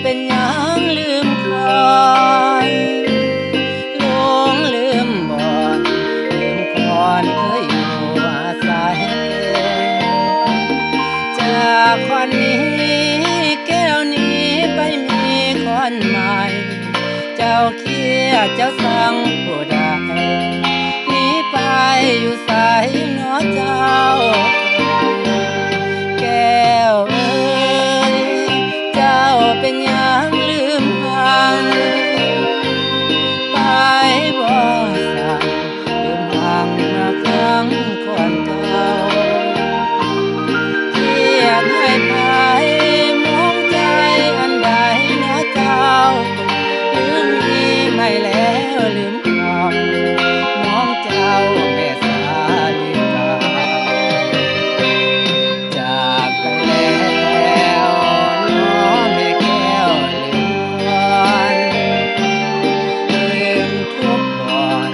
ເປັນຫຍັງລືມຄອນ ຫຼົງລືມບ່ອນ ລືມຄອນເຄີຍຢູ່ອາໄສ. ຈາກຄອນນີ້ ແກ້ວນີ້ໄປມີຄອນໃໝ່ ເຈົ້າຄຽດເຈົ້າຊັງຜູ້ໃດ ໜີໄປຢູ່ໃສນໍເຈົ້າ? ແກ້ວເອີຍ ເຈົ້າເປັນຫຍັງລືມຮັກ ໄປບໍ່ສັກ ລືມຮັກນາຄັງຄອນເກົ່າ. ຄຽດໃຫ້ໃຜມອງໃຈອັນໃດນະເຈົ້າ ລືມມີໃໝ່ແລ້ວລືມຄອນ ມອງເຈົ້າແມ່ສາລິກາ. ຈາກໄປແລ້ວນໍແມ່ແກ້ວລືມຄອນ ລືມທຸກບ່ອນ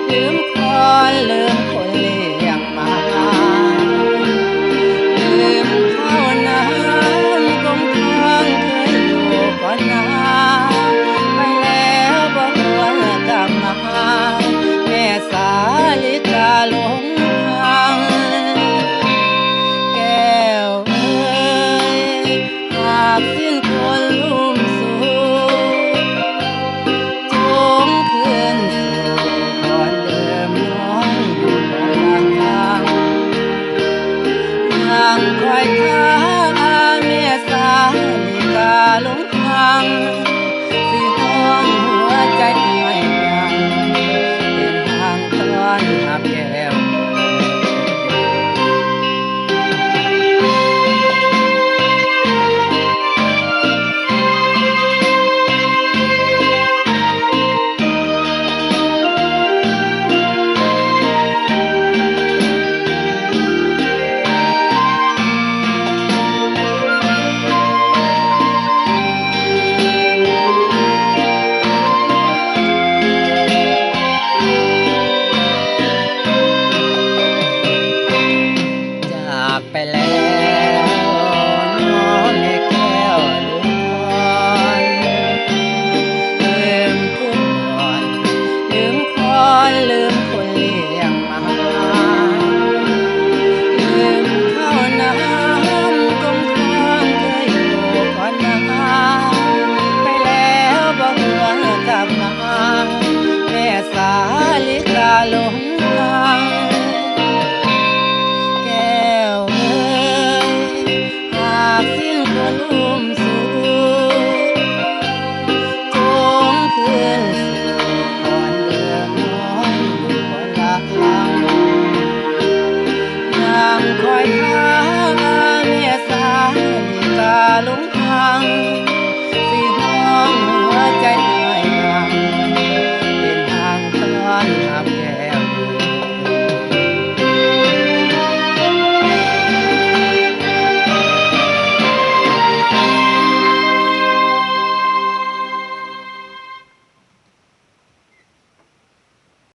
ລືມຄອນລືມຄົນລ້ຽງມາ ລືມເຂົ້ານ້ຳກົງທອງເຄີຍຢູ່ກ່ອນໜ້າ ໄປແລ້ວບໍ່ຫວນກັບມາ ແມ່ສາລິກາຫຼົງຮັກ. ແກ້ວເອີຍ ຫາກສິ້ນຄົນລຸ່ມສູງ ຈົ່ງຄືນສູ່ບ່ອນເດີມນ້ອງຢູ່ບ່ອນຫຼັງ ນັ່ງຄອຍທ່າແມ່ສາລິກາຫຼົງຮັກ.